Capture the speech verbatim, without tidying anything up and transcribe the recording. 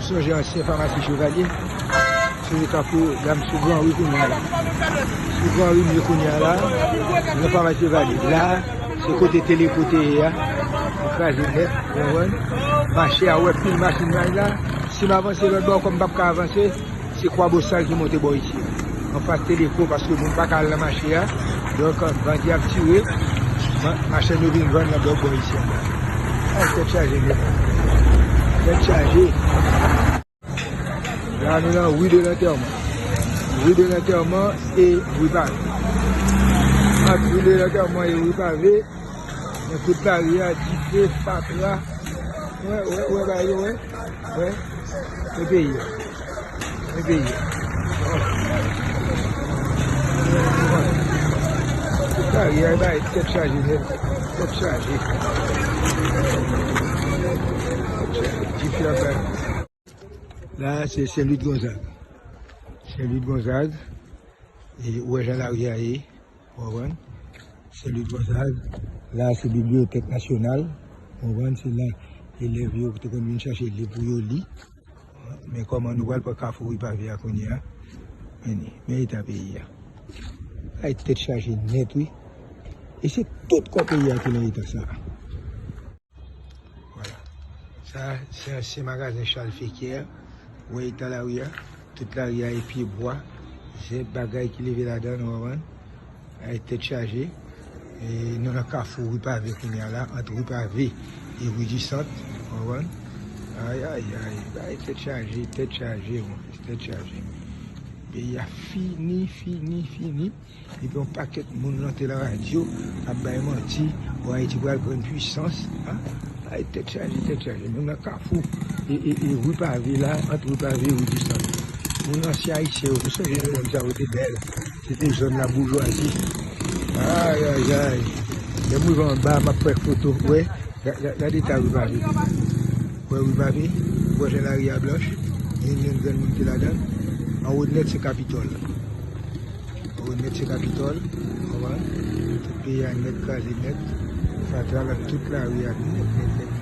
Sonje ansyen famasi Chevalier. Sonje Kafou, la m sou Gran Ri kounye a la. Sou Gran Ri m ye kounye a la. Nan famasi Chevalier. La, se kote Teleko te ye a. Li kraze nèt, ou konprann? Mache a, ou wè pil machin la la. Si m avanse lòt bò, kòm m p ap ka avanse, se Kwabosal ki monte bò isi a. Anfas Teleko, paske moun pa ka al nan mache a. Donk, bandi ap tire. Ma-, machann yo vin vann nan lòt bò isi a. Ay, tèt chaje nèt. Tèt chaje. La, nou nan Rue de l'Enterrement. Rue de l'Enterrement e Rue Pavé. Ant Rue de l'Enterrement e Rue Pavé, nan tout lari a, dife, fatra. Wè, wè, wè, bagay yo, wè. Wè. E peyi a. E peyi a. Tout lari a, bagay tèt chaje nèt. Tèt chaje. Tèt chaje. Dife ap bay. La, se Saint Louis Gonzague. Saint Louis Gonzague. E ou wè jan lari a ye, ou konprann? Saint Louis Gonzague. La, se Bibliyotèk Nasyonal, ou konprann? Se la elèv yo te konn vin chache liv pou yo li. Men kòman nou pral pran Kafou Rue Pavé a kounye a? Men, men eta peyi a. Ay, tèt chaje nèt, wi. E se tout kò peyi a ki nan eta sa a. Vwala. Sa, se ansyen magazen Charles Fequière. Ou wè eta lari a? Tout lari a e pye bwa. Se bagay ki leve ladan, ou konprann? Ay, tèt chaje. E nou nan kafou Rue Pavé kounye a la, ant Rue Pavé e Rue du Centre, ou konprann? Ay, ay, ay, ay, tèt chaje, tèt chaje, mon frè, tèt chaje. Peyi a fini, fini, fini. Epi yon pakèt moun nan te nan radyo ap bay manti, bon, Ayiti pral pran pwisans. A, ay, tèt chaje, tèt chaje. Nou nan kafou e, e, e Rue Pavé la, ant Rue Pavé e Rue du Centre. Moun ansyen ayisyen yo, nou sonje lè moun sa yo te bèl. Se te zòn laboujwazi. Ay, ay, ay. Lè m rive anba, m ap pran foto. Wè, ga-, ga-, gade eta Rue Pavé. Wè Rue Pavé, wè jan lari a blanch. Gen yon grenn moun ki ladan. Anwo nèt se Kapitòl. Anwo nèt se Kapitòl. Konprann? Tout peyi a nèt kraze nèt. Fatra nan tout lari a nèt, nèt, nèt.